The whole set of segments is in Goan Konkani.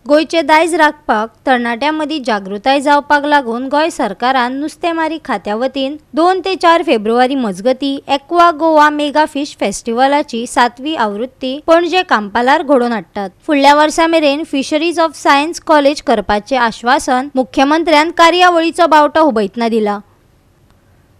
गोंयचें दायज राखपाक तरणाट्यां मदीं जागृताय जावपाक लागून गोंय सरकारान नुस्तेमारी खात्या वतीन 2 ते 4 फेब्रुवारी मजगतीं एक्वा गोवा मेगा फिश फेस्टिवलाची 7वी आवृत्ती पणजे कांपालार घडोवन हाडटात. फुडल्या वर्सा मेरेन फिशरीज ऑफ सायन्स कॉलेज करपाचें आश्वासन मुख्यमंत्र्यान कार्यावळीचो बावटो हुबयतना दिला.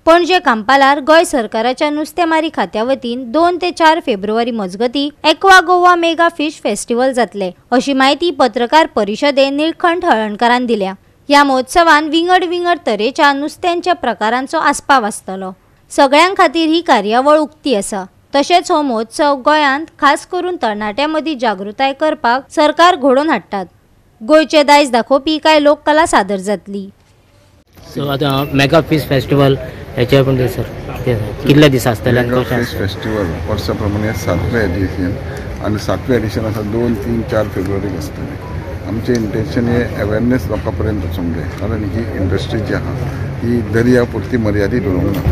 पणजे कांपालार गोंय सरकाराच्या नुस्तेमारी खात्या वतीन 2 ते 4 फेब्रुवारी मजगतीं aqua Goa mega fish festival जातले अशी म्हायती पत्रकार परिशदेत निळकंठ हळर्णकारान दिल्या. ह्या महोत्सवान विंगड विंगड तरेच्या नुस्त्यांच्या प्रकारांचो आस्पाव आसतलो. सगळ्यां खातीर ही कार्यावळ उक्ती आसा. तशेंच हो महोत्सव गोंयांत खास करून तरणाट्यां मदीं जागृताय करपाक सरकार घडोवन हाडटात. गोंयचें दायज दाखोवपी कांय लोककला सादर जातली. सो आतां मेगा फिश फेस्टिवल हेचे पण सर कितले दीस आसतले? मेगा फिश फेस्टिवल वर्सा प्रमाणे 7वें एडिशन आनी 7वें एडिशन आसा 2, 3, 4 फेब्रुवारीक आसतलें. आमचें इंटेन्शन हे अवेरनेस लोकां पर्यंत वचूंक जाय, कारण ही इंडस्ट्री जी आहा ही दर्या पुरती मर्यादीत उरूंक ना.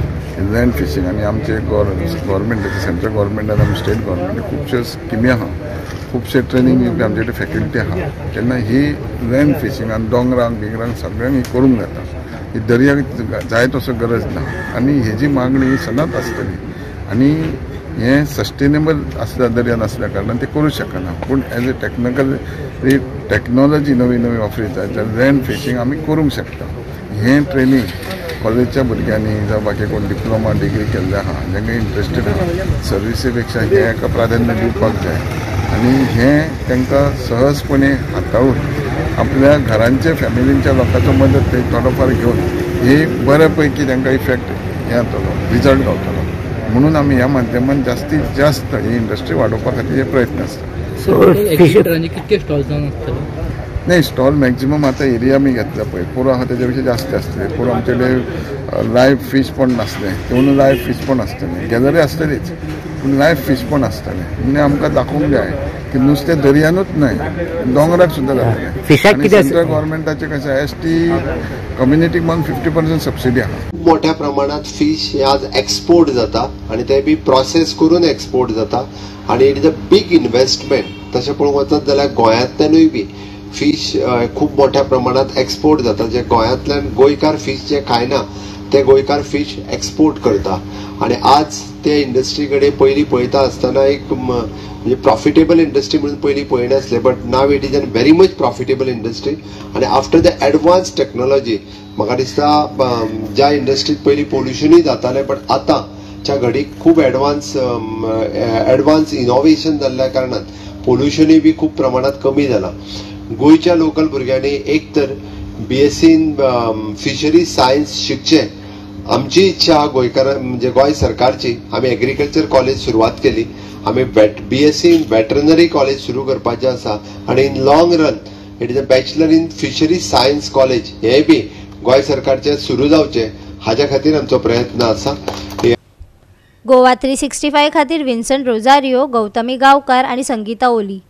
लँड फिशींग आनी आमचे गव्हर्मेंटाचे सेंट्रल गव्हर्मेंट आनी आमचे स्टेट गव्हर्मेंट खुबश्यो स्किमी आहा, खुबशे ट्रेनींग दिवपी आमचे कडेन फॅकल्टी आहा. तेन्ना ही लँड फिशींग आनी दोंगरांक बिंगरांक सगळ्यांक ही करूंक जाता. ही दर्याक जाय तसो गरज ना आनी हेजी मागणी सदांच आसतली आनी हें सस्टेनेबल आसल्या दर्या नासल्या कारणान तें करूं शकना. पूण एज अ टॅक्निकल टॅक्नोलॉजी नवी नवी वापरीत जायत जाल्यार लँड फिशींग आमी करूंक शकता. हें ट्रेनींग कॉलेजच्या भुरग्यांनी जावं बाकी कोण डिप्लोमा डिग्री केल्ले आहा जांकां इंट्रस्टेड आहा सर्विसी पेक्षा हें एका प्राधान्य दिवपाक जाय आनी हें तांकां सहजपणे हाताळून आपल्या घरांच्या फॅमिलींच्या लोकांचो मदत ते थोडोफार घेवन हे बऱ्या पैकी तांकां इफेक्ट हें जातलो, रिजल्ट गावतलो. म्हणून आमी ह्या माध्यमान जास्तीत जास्त ही इंडस्ट्री वाडोवपा खातीर हे प्रयत्न आसता. कितके स्टॉल जावन आसतले? नाही, स्टॉल मॅक्झिमम आतां एरिया आमी घेतला पळय पोरूं आहा तेज्या पेक्षा जास्त आसतले. पोरूं आमचे कडेन लायव्ह फीश पण नासलें, ते लायव्ह फीश पण आसतलें, गॅलरी आसतलीच पूण लायव्ह फीश पण आसतलें. म्हणजे आमकां दाखोवंक जाय की नुस्तें दर्यानूच न्हय दोंगराक सुद्दां जातलें. सेंट्रल गव्हर्मेंटाचें कशें एस टी कम्युनिटीक म्हणून 50% सबसिडी आहा. खूब मोठ्या प्रमाणात फीश हे आज एक्सपोर्ट जाता आनी ते बी प्रोसेस करून एक्सपोर्ट जाता आनी it is a big investment. तशें पळोवंक वचत जाल्यार गोंयांतल्यानूय बी फीश खूब मोठ्या प्रमाणात एक्सपोर्ट जाता. जे गोंयांतल्यान गोंयकार फीश जे खायना ते गोंयकार फीश एक्सपोर्ट करता आनी आज ते इंडस्ट्री कडेन पयलीं पळयता आसतना एक म्हणजे प्रॉफिटेबल इंडस्ट्री म्हणून पयलीं पळयनासले, but now it is an very much profitable industry. आनी आफ्टर the advance technology म्हाका दिसता ज्या इंडस्ट्रीत पयलीं पोल्युशनूय जातालें बट आतांच्या घडीक खूब एडवान्स एडवान्स इनोवेशन जाल्ल्या कारणान पोल्युशनूय बी खूब प्रमाणात कमी जालां. गोंयच्या लोकल भुरग्यांनी एक तर BSc in fisheries science शिकचें. आमची इच्छा गोंयकार म्हणजे गोंय सरकारची, आमी एग्रीकल्चर कॉलेज सुरवात केली, आमी BSc in veterinary college सुरू करपाचें आसा आनी in long run it is a bachelor in fisheries science college हें बी गोंय सरकारचें सुरू जावचें हाज्या खातीर आमचो प्रयत्न आसा. गोवा 365 खातीर विन्संट रोजारियो, गौतमी गांवकार आनी संगीता ओली.